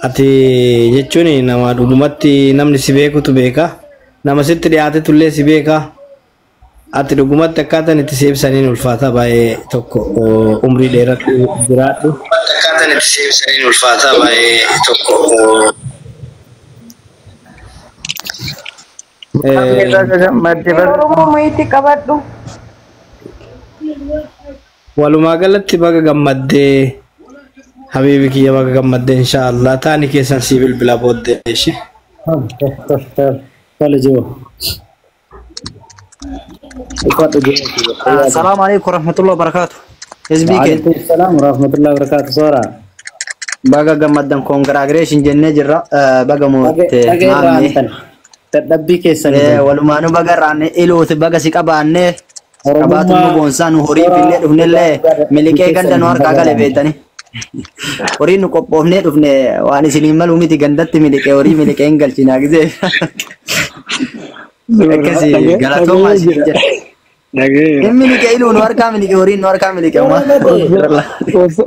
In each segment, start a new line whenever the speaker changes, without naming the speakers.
Ati jechuun nama dhugumatti namni si beekutu beeka. Nama sitti dhiyaatetu illee si beeka. Ati dhugumatti akkaataan itti si ibsaniin ulfaata baay'ee tokko umrii dheeradhu jiraadhu. Akkaataan itti si ibsaniin ulfaata baay'ee tokko.
Oromoo mayitti qabadhu.
Walumaa galatti baga gammaddee habiibi kiyya baga gammaddee inshaallah taani keessan sii bilbila booddee ishee.
Tole jiru. Uffadhu jiru.
Assalamu alaikum warahmatullahi wabarakatuh. Hizbii keenya.
Waalaikum salaam warahmatullahi wabarakatuh. Soora.
Baga gammaddan congratulation jennee jirra. Baga mootte
Baga irraa
maamne.
aantan. Dadhabbii keessanii.
Walumaanuu baga irraanne iluuti baga si qabaanne. Qabaatu nu boonsaa nu horii finne dhufnellee miliqee ganda nu harkaa gale beektanii. Horii nu qophoofnee dhufne waan isiniin malu miti gandatti miliqee horii miliqee hin galchinaa gisee. Akkasii galatoomaa isin jedha. Hin miliqee iluu nu harkaa miliqee horiin nu harkaa miliqee ammaa.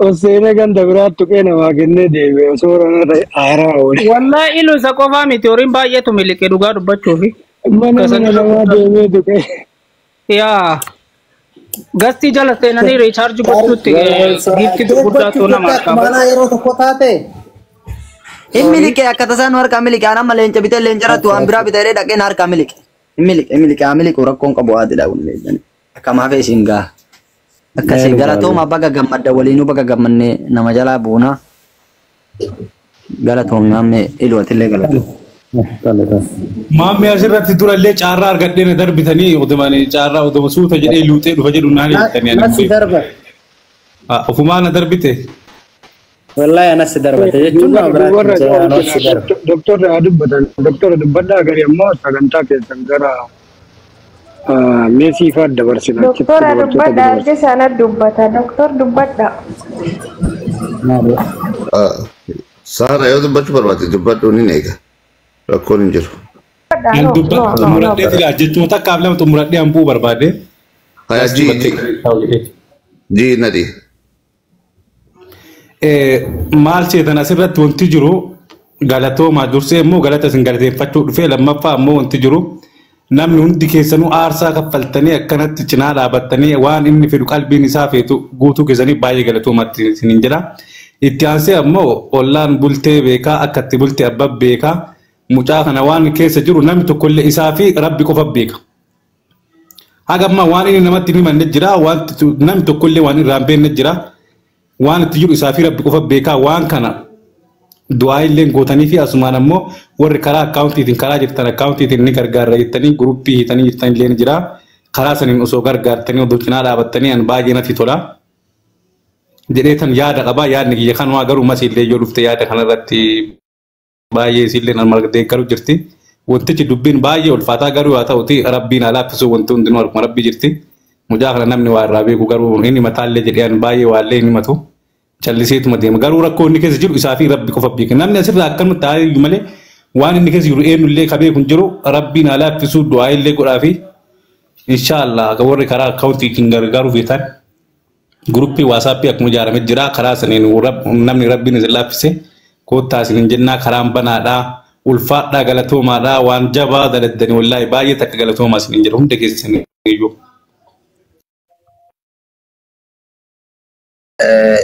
Oseenee ganda biraatti tuqee namaa kennee deebi'e osoo ta'e aaraa oole.
Wallahi ilu isa qofaa miti horiin baay'eetu miliqe dhugaa dubbachuufi.
Mana mana namaa deemee tuqee.
Yaa gastii jala seenanii riichaarji gochuutti giifti gurguddaatu nama harkaa ba'a.
Mana yeroo tokko taate.
Hin miliqee akka tasaa nu harkaa miliqee anamma leenca bitee leenca irratti waan biraa bitee dhaqee na harkaa miliqe. Hin miliqe hin miliqe haa miliqu rakkoon qabu haadha kun beektanii. Akka maaf isin gaa. Akkasii galatooma baga gammadda waliinuu baga gammannee nama jalaa buunaa. Galatoomi maammee iluwatillee galatooma.
Maammee asirratti durallee caarraa argadhee na darbitanii odumaan caarraa oduma suuta jedhee luuxee dhufa jedhu naan jettanii ani.
Nasi darba.
Ofumaa na darbite.
Wallahi anasi darbate jechuun nama biraatti jira anasi darba.
Doktorri haa dubbatan. Doktorri dubbadhaa gari ammoo sagantaa keessan gara meesii fa'aa dabarsina.
Doktora dubbadha arge sana dubbata. Doktor dubbadha.
Saara yoo dubbachuu barbaadde dubbadhu ni eega. Rakkoon hin jiru.
An dubbadhu xumuradhee jira jechuun takkaaf lama xumuradhee hambuu barbaade.
Haya ji nadi.
Maal seetan asirratti wanti jiru galatoomaa dursee immoo galata isin galateeffachuu dhufee lammaffaa immoo wanti jiru namni hundi keessanuu aarsaa kaffaltanii akkanatti cinaa dhaabattanii waan inni fedhu qalbiin isaa feetu guutuu keessanii baay'ee galatoomaatti isiniin jedha. Itti aansee ammoo ollaan bultee beekaa akka itti bulte abbaa beekaa mucaa kana waan keessa jiru namni tokkollee isaa fi rabbi qofa beeka. Haga ammaa waan inni namatti hin himanne jira wanti namni tokkollee waan irraa hin beekne jira. Waan itti jiru isaa fi rabbi qofa beekaa waan kana du'aa illee gootanii fi asumaan ammoo warri karaa akkaawuntiitiin karaa jirtan akkaawuntiitiin ni gargaarra jettanii guruppii hiitanii jirtan illee ni jira. Karaa saniin osoo gargaartanii odoo cinaa dhaabattanii an baay'ee natti tola. Jedhee tan yaada qabaa yaadni kiyya kanumaa garuu masiillee yoo dhufte yaada kanarratti baay'ee isiillee nama deeggaru jirti. Wantichi dubbiin baay'ee ulfaataa garuu haa ta'uti rabbiin haa laaffisuu wanti hundinuu harkuma rabbii jirti. Mucaa kana namni waa irraa beeku garuu inni mataallee jedhee an baay'ee waallee hin himatu. Calliseetuma deema garuu rakkoo inni keessa jiru isaa fi rabbi qofa beeka. Namni asirraa akkanuma taa'ee iyyuu malee waan inni keessa jiru eenyullee ka beeku hin jiru rabbiin haa laaffisuu du'aa illee godhaa fi inshaallah warri karaa akkaawuntiitiin gargaaruu feetan guruppii waasaappii akkuma ijaaramee jira karaa saniin namni rabbiin isin laaffise koottaa isiniin jennaa karaan banaadhaa ulfaadhaa galatoomaadhaa waan jabaa daladdanii wallaahi baay'ee takka galatoomaa isiniin jedha hunda keessanii iyyuu.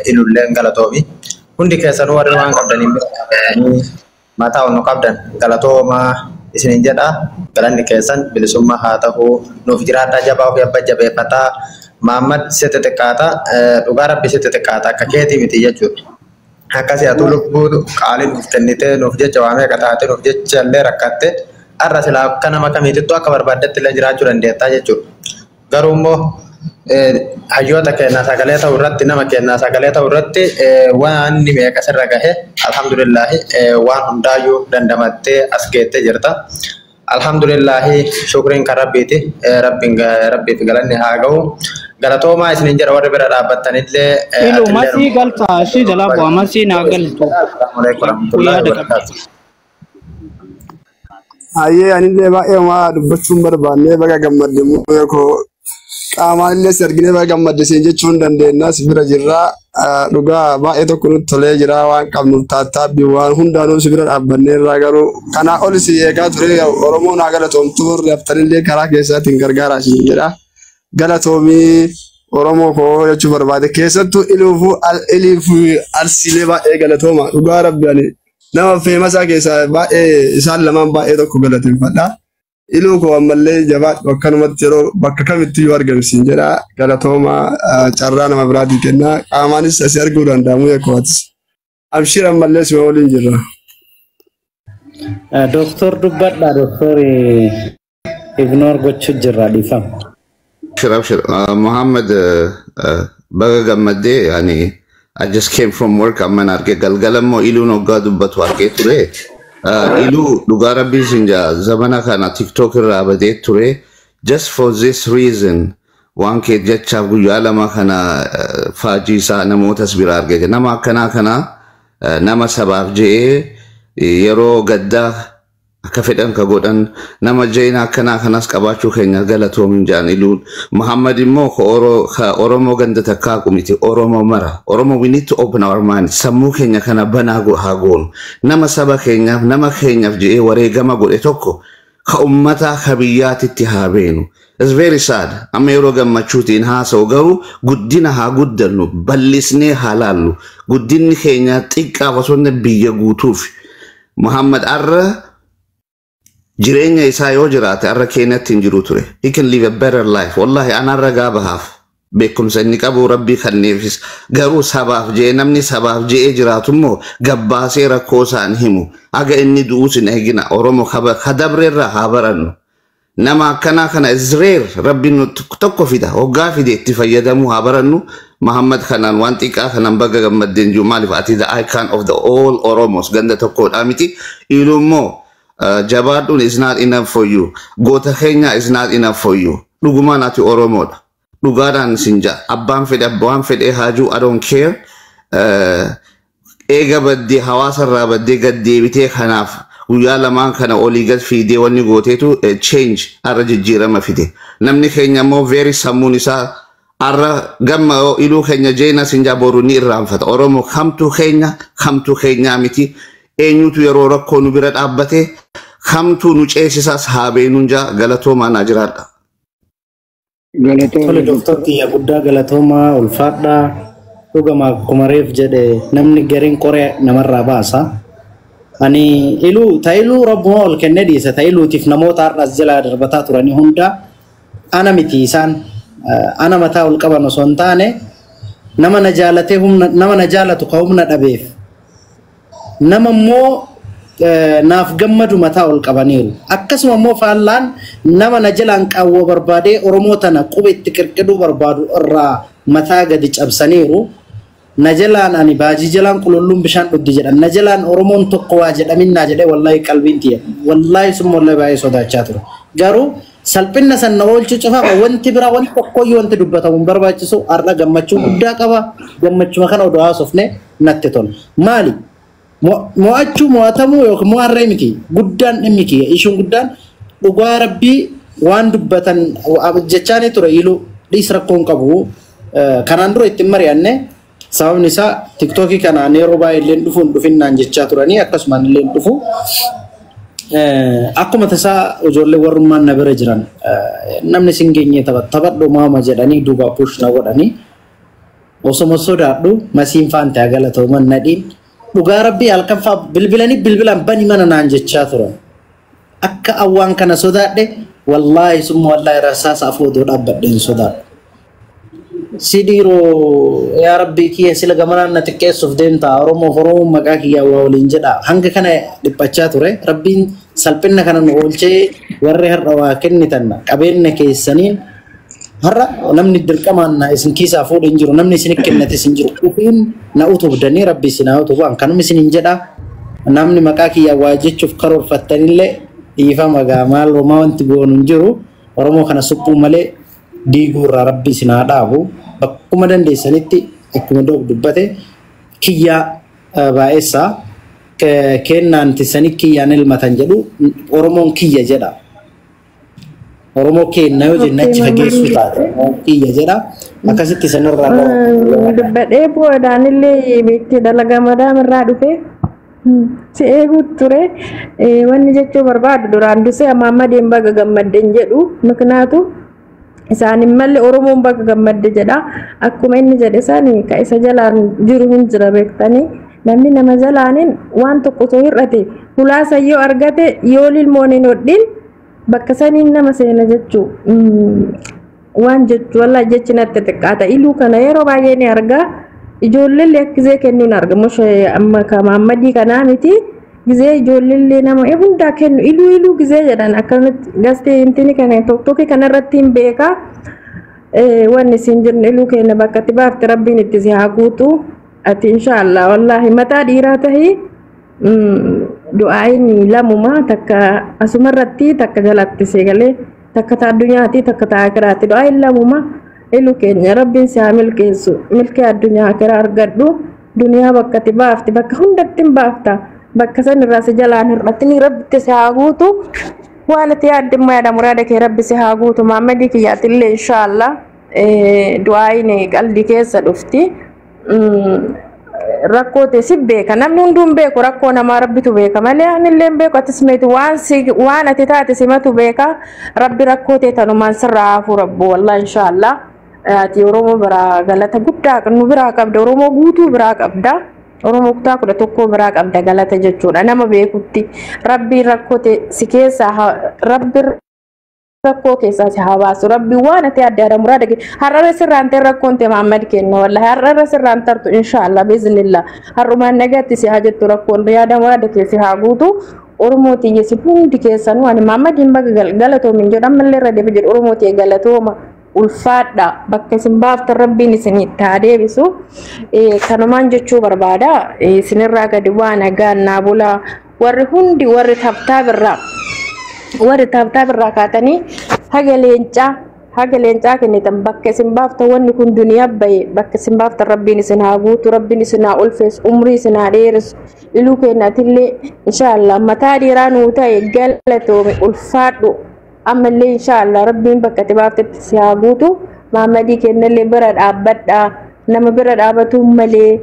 Ilulleen galatoomi. Hundi keessanuu warri waan qabdaniin bira dhaabatanii mataa ol nu qabdan galatoomaa isiniin jedha. Galanni keessan bilisummaa haa ta'u nuuf jiraadhaa jabaa ofii abbaa jabeeffataa. Maammad sitti xiqqaata dhugaa rabbi sitti xiqqaata akka keetii miti jechuudha. Akkasii atu lubbuu qaalii nuuf kennitee nuuf jecha waa meeqa taate nuuf jecha illee rakkatte har'a silaa akka nama kamiitittuu akka barbaaddetti illee jiraachuu dandeettaa jechuudha. Garuu immoo hayyoota kennaa sagalee ta'u irratti nama kennaa sagalee ta'u irratti waan inni meeqa sirra gahe alhamdulillahi waan hundaayyuu dandamattee as geettee jirta. Alhamdulillahi shukriin kan rabbiiti rabbiin rabbiif galanni haa ga'u. Galatoomaa isiniin jedha warri bira dhaabbattanillee.
Ilu masii galta ishii jalaa bu'a masii naa galtu.
Hayyee anillee baay'ee homaa dubbachuun barbaanne baga gammadde muumee koo qaamaan illee si arginee baga gammadde siin jechuu hin dandeenya si bira jirra. Dhugaa baay'ee tokko nutti tolee jira waan qabnuuf tattaabbii waan hundaanuu si bira dhaabbannee irraa garuu kanaa ol si eegaa ture. Oromoon haa galatoomtu, warri haftanillee karaa keessaatiin gargaaraa isin jedha. Galatoomii Oromoo koo jechuu barbaade, keessattuu iluufuu iliif arsiilee baay'ee galatooma. Dhugaa rabbi, ani nama feemasaa keessaa baay'ee isaan lamaan baay'ee tokko galateeffadha. Iluu koo ammallee jabaadhu, akkanumatti yeroo bakka kamitti iyyuu argamsiin jedha. Galatooma, carraa nama biraatii kenna. Qaamaanis asii arguu danda'amu eekootis. Abshir, ammallee sima waliin jirra.
Doktor, dubbadha. Doktor ignore gochuu jirra, dhiifama.
Abshir, abshir. Muhammad, baga gammaddee. Yani I just came from work, amman arge. Galgala immoo iluun hoggaa dubbatu argee ture. Iluu, dhugaa rabbii sin jaa, zamana kana TikTok irraa badee ture. Just for this reason, waan kee jechaaf guyyaa 2 kana faajii isaa namootas bira argee. Nama akkanaa kana, nama sabaaf je'ee yeroo gaddaa akka fedhan ka godhan, nama jeena akkanaa kanas qabaachuu keenya galatoomin jaan iluun. Muhammad immoo ka Oromoo ganda takkaa qumiti, Oromoo mara. Oromoo, we need to open our mind. Sammuu keenya kana banaa haa goonu. Nama saba keenyaaf, nama keenyaaf je'ee wareegama godhe tokko ka ummataa ka biyyaatitti haa beenu. It's very sad. Amma yeroo gammachuutiin haasa'u garuu guddina haa guddannu, bal'isnee haa laallu. Guddinni keenya xiqqaaf osoo hin biyya guutuuf. Muhammad arra jireenya isaa yoo jiraate arra keenyatti hin jiru ture. He can live a better life. Wallahi ana ragaa bahaaf. Beekumsa inni qabu rabbii kanneefis garuu sabaaf je'ee, namni sabaaf je'ee jiraatu immoo gabbaasee rakkoo isaan himu. Aga inni du'uus hin eegina. Oromoo kadabreerraa haa barannu. Nama akkanaa kana is rare, rabbiin tokko fida. Hoggaa fide itti fayyadamuu haa barannu. Muhammad kanaan waan xiqqaa kanaan baga gammaddeen jiru. Maaliif ati the icon of the all Oromos, ganda tokkodha miti. Iluu immoo jabaadhuun is not enough for you. Goota keenya is not enough for you. Dhugumaan ati Oromoodha. Dhugaadhaan sin ja'a. Abbaan fedhe waan fedhee haajuu, I don't care. Eega baddee hawaasa irraa baddee gad deebitee, kanaaf guyyaa lamaan kana olii gad fiidee wanni gooteetu change arra jijjiirama fide. Namni keenya immoo very sammuun isaa arra gamma iluu keenya jeena sin jaa, boru ni irraanfata. Oromoo kamtu keenya, kamtu keenyaa miti. Eenyutu yeroo rakkoo nu bira dhaabbate, kamtu nu ceesisaas haa beenuun jaa. Galatoomaa, naa jiraadha.
Tole, doktor kiyya guddaa galatoomaa, ulfaadhaa. Dhugama akkuma reef jedhe, namni gariin qoree namarraa baasa. Ani iluu ta'iluu rabbuma ol kennee dhiisa. Ta'iluutiif namoota har'as jalaa darbataa turanii hunda ana miti, isaan ana mataa ol qaban osoo hin taane, nama na jaalatee humna nama na jaalatu ka humna dhabeef, nama immoo naaf gammadu mataa ol qabaniiru. Akkasuma immoo faallaan nama na jalaan qaawwa barbaadee Oromoo tana quba itti qirqiduu barbaadu irraa mataa gadi cabsaniiru. Na jalaan ani baajii jalaan qululluun bishaan dhugdi jedhan. Na jalaan Oromoon tokko waa jedhaminnaa jedhee, wallaahi qalbiin tiyya. Wallaahi sun wallaahi baay'ee sodaachaa ture. Garuu salphina san na oolchuu cufaaf wanti biraa wanti tokkoyyuu wanti dubbatamu hin barbaachisu. Har'a gammachuu guddaa qaba. Gammachuma kana odoo haasofne natti tola. Maali? Mo'achuu, mo'atamuu yookiin mo'arree miti. Guddaan dhimmi kiyya. Ishuun guddaan dhugaa rabbii waan dubbatan jechaanii ture iluu dhiis, rakkoo hin qabu. Kanaan dura ittiin mari'anne. Sababni isaa TikTokii kanaan yeroo baay'ee illee dhufu hin dhufinnaan jechaa turanii, akkasumaan illee dhufu. Akkuma tasaa ijoollee warrummaan na bira jiran namni sin geenye taphadhu maama jedhanii duuba push na godhanii, osoma sodaadhu masiin faan ta'e galatooman nadhiin dhugaa rabbii halkan fa'aa bilbilanii bilbilaan bani mana naan jechaa turan. Akka awwaan kana sodaadhe, wallaahi summa wallaahi rasaasa afoo odoo dhaabbadhe hin sodaadhu. Si dhiiroo, yaa rabbii kiyya, sila gamanaan na xiqqeessuuf deemta, Oromoof Oromoon maqaa kiyyaa waa waliin jedha. Hanga kana dhiphachaa ture. Rabbiin salphina kana nu oolchee, warri har'a waa kennitan qabeenya keessaniin har'a namni dirqamaan na isin kiisaa fuudhe hin jiru, namni isin kennates hin jiru, ufiin na utubdanii, rabbi isin haa utubu. An kanuma isin hin jedha. Namni maqaa kiyyaa waa jechuuf karoorfattanillee dhiifama gaa, maal homaa wanti goonu hin jiru. Oromoo kana suphuu malee diiguu irraa rabbi isin haa dhaabu. Bakkuma dandeessanitti akkuma doog dubbate kiyyaa baay'eessaa kennaan tisanii kiyyaan elmatan jedhu. Oromoon kiyya jedha. Oromoo keenna yoo jenne achi fageessuu taate kiyya jedha. Akkasitti sanirraa bara.
Dubbadhee boodaan illee beektii dalagaa madaam irraa dhufe si eeguu ture. Wanni jechuu barbaadu duraan dursee Maammadeen baga gammaddeen jedhu, miknaatu isaanin malee Oromoon baga gammadde jedha. Akkuma inni jedhe sani ka isa jalaan jiru hin jira beektanii, namni nama jalaanin waan tokko osoo hir'ate hulaasa yoo argate yoo lilmoon hin hodhin bakka saniin nama seena jechuu. Waan jechuu wallaahi jechi natti xiqqaata. Iluu kana yeroo baay'ee ni argaa, ijoolleen gizee kennuun arga. Mushee amma ka Maammadii kanaa miti, gizee ijoolleen nama hundaa kennu iluu iluu gizee jedhan akkanatti gastee intini kana tokkoki kanarratti hin beekaa. Wanni isin jirnu iluu kenna bakka itti baafte rabbiin itti si haa guutu. Ati inshaallah wallaahi mataa dhiiraa tahii du'aayin lamuma, takka asumarratti, takka jalatti seegalee, takka ta addunyaati, takka ta akiraati. Du'aayin lamuma. Ilu keenya rabbiin si haa milkeessu, milkee addunyaa akiraa argadhu. Duniyaa bakka itti baafte bakka hundatti hin baafta, bakka san irraa si jalaan hir'atini rabbitti si haa guutu. Waan ati yaadde immoo yaada muraada kee rabbi si haa guutu. Maammadii kiyyaatillee inshaallah du'aayin qalbii keessa dhufti. Rakkoo ta'e si beeka, namni hunduu hin beeku rakkoo namaa, rabbitu beeka malee anillee hin beeku. Atis meeti waan si waan ati taate simatu beeka. Rabbi rakkoo ta'e tanumaan sirraa hafu rabbu. Wallahi inshaallah ati Oromoo biraa galata guddaa nu biraa qabda, Oromoo guutuu biraa qabda, Oromoo kutaa 11 biraa qabda galata jechuudha. Nama beekutti rabbi rakkoo ta'e si keessaa, rabbi rakkoo keessaa si haa baasu. Rabbi waan ati adda adda muraada har'arra sirraan ta'e rakkoon ta'e Mahammad kenna. Wallahi har'arra sirraan tartu inshaallah biiznillah har'umaan nagatti si haa jettu, rakkoon yaada muraada kee si haa guutu. Oromoo xiyyeessi hundi keessanuu, ani Mahammadiin baga galatoomin jedhu, ammallee irra deebi jedhu, Oromoo xiyye galatooma, ulfaadha. Bakka isin baaftan rabbiin isin itti haa deebisu. Kanumaan jechuu barbaada. Isinirraa gadi waa nagaan naa bulaa. Warri hundi, warri tabtaa birraa, warri taabtaa birraa kaatanii haga leencaa kennitan, bakka isin baaftan wanni kun duniyaa bahe, bakka isin baaftan rabbiin isin haa guutu, rabbiin isin haa ulfeessu, umrii isin haa dheeressu. Iluu keenyatillee inshaallah mataa dhiiraa nuu ta'e, galatoome, ulfaadhu. Ammallee inshaallah rabbiin bakka itti baaftetti si haa guutu. Maammadii kennallee bira dhaabbadha, nama bira dhaabatu malee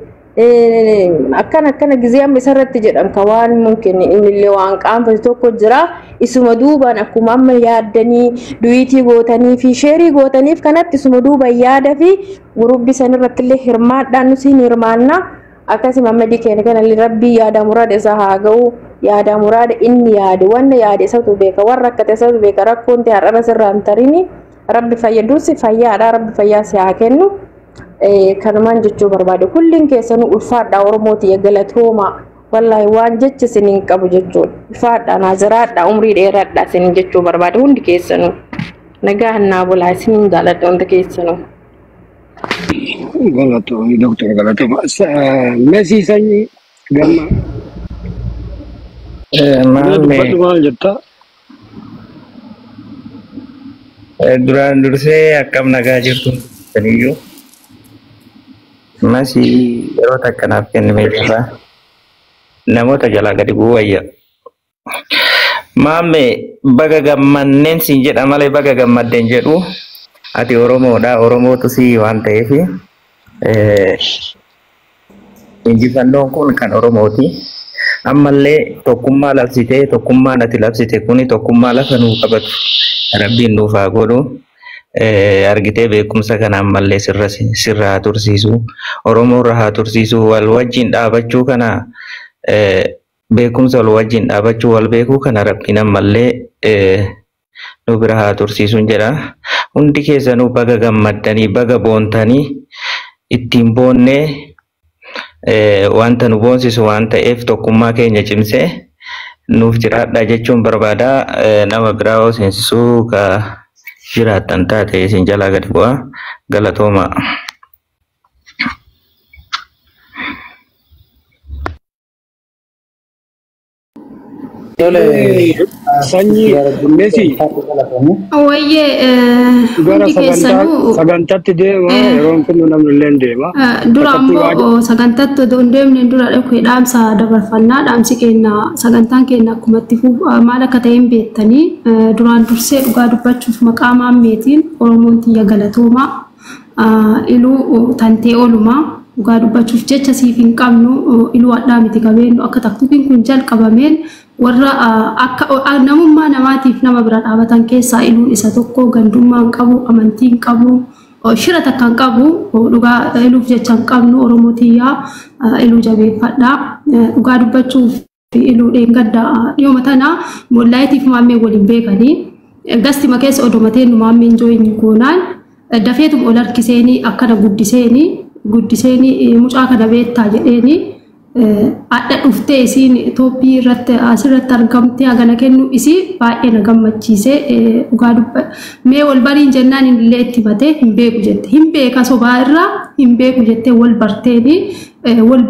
akkana akkana gizee amma isarratti jedhan ka waan mumkin innillee waan qaanfatu tokko jira. Isuma duubaan akkuma amma yaaddanii du'iitii gootanii fi sheerii gootaniif kanatti isuma duubaan yaada fi gurubbii sanirratti illee hirmaadhaan nusiin hirmaanna. Akkasuma Maammadii keenya kanallee rabbii yaada muraada isaa haa ga'u. Yaada muraada inni yaade, wanna yaade isatu beeka, warra akkate isatu beeka. Rakkoon ta'e har'arra sirraa hin tarini, rabbi fayyaduusi fayyaadha, rabbi fayyaa si haa kennu. Kanumaan jechuu barbaade. Kulliin keessanuu ulfaadha, Oromooti galatooma. Wallaahi waan jecha isiniin qabu jechuudha. Ulfaadha, naa jiraadha, umrii dheeraadha isiniin jechuu barbaade. Hundi keessanuu nagaa hannaa bulaa, isiniin jaaladha hunda keessanuu.
Galatoomii doktor, galatooma. Mesii sanyii gamma.
Maal
Dubbadhu, maal jettaa?
Duraan dursee akkam nagaa jirtu saniyyuu. Masii yeroo takka naaf kenname jira. Namoota jalaa gadi bu'uu wayya. Maamme, baga gammanneen siin jedha malee baga gammaddeen jedhu. Ati Oromoodha. Oromootu si waan ta'eef injifannoon kun kan Oromooti. Ammallee tokkummaa labsitee, tokkummaan ati labsite kuni tokkummaa lafa nuu qabatu rabbiin nuuf haa godhu. Argitee beekumsa kana ammallee sirra sirra haa tursiisu. Oromoo irra haa tursiisu. Wal wajjin dhaabachuu kana, beekumsa wal wajjin dhaabachuu, wal beekuu kana rabbiin ammallee nu bira haa tursiisuun jedha. Hundi keessanuu baga gammaddanii, baga boontanii, ittiin boonnee wanta nu boonsisu waan ta'eef tokkummaa keenya cimsee nuuf jiraadha jechuun barbaada. Nama biraa hoo seensisuu ka jiraattan taate isin jalaa gadi bu'a. Galatooma.
Tole.
Sanyii Messi.
Wayyee
Gara
hundi keessanuu
sagantaatti deema yeroon kun namni illee deema.
Dura ammoo sagantaatti odoo hin deemne dura dhaqee dhaamsa dabarfannaa dhaamsi keenya sagantaan keenya akkumatti maal akka ta'e hin beektanii duraan dursee dhugaa dubbachuuf maqaa maammeetiin Oromoon tiyya galatoomaa iluu tantee oolumaa dhugaa dubbachuuf jecha siif hin qabnu iluu hadhaa miti qabeenyu akka taktukiin kun jalqabameen warra akka namummaa namaatiif nama bira dhaabatan keessaa iluun isa tokko gandummaa hin qabu amantii hin qabu shira takka hin qabu dhugaa iluuf jecha hin qabnu Oromoo tiyyaa iluu jabeeffadha dhugaa dubbachuuf iluu dheengadda dhiyooma tana mollaayitiif maammee waliin beekanii gastima keessa odomateen maammeen jooyin goonaan dafeetum ol harkiseeni akkana guddiseeni mucaa kana beektaa jedheeni adda dhuftee isiin tooppii irratti asirratti argamtee hagana kennu isii baay'ee na gammachiise dhugaa dubba mee wal bariin jennaan illee itti batee hin beeku jette hin beeka sobaa irraa hin beeku jettee wal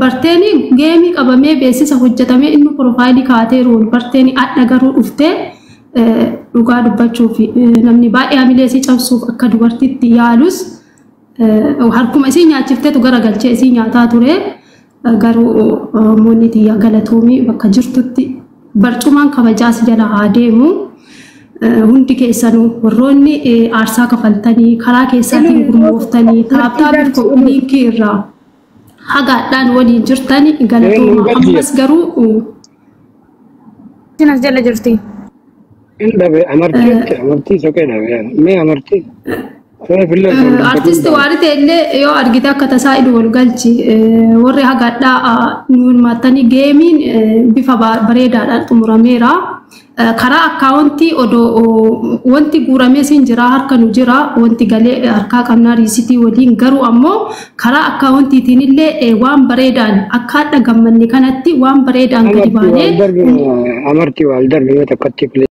barteeni geemii qabamee beeksisa hojjetamee inni piroofaayilii kaateeru wal barteeni adda garuu dhuftee dhugaa dubbachuuf namni baay'ee hamilee isii cabsuuf akka dubartitti yaalus harkuma isii nyaachifteetu garagalchee isii nyaataa ture. Garuu moonni tiyya galatoomii bakka jirtutti barcumaan kabajaas jala haa deemu. Hundi keessanuu warroonni aarsaa kafaltanii karaa keessaatiin gurmooftanii taaptaabii liinkii irraa hagaadhaan waliin jirtan galatooma. Ammas garuu
As jala jirti.
Hin dhabe amartii soqee dhabe mee amartii.
Artisti waan ta'e illee yoo argite akka tasaa idu wal galchi warri hagaadhaa nu hirmaattanii geemiin bifa bareedaadhaan xumurameera. Karaa akkaawuntii odoo wanti guuramee siin jira harka nu jira wanti galee harkaa qabnaa riisitii waliin garuu ammoo karaa akkaawuntiitiin illee waan bareedaan akka hadha gammanne kanatti waan bareedaan gadi baanee.
Amartii wal darbe takkatti.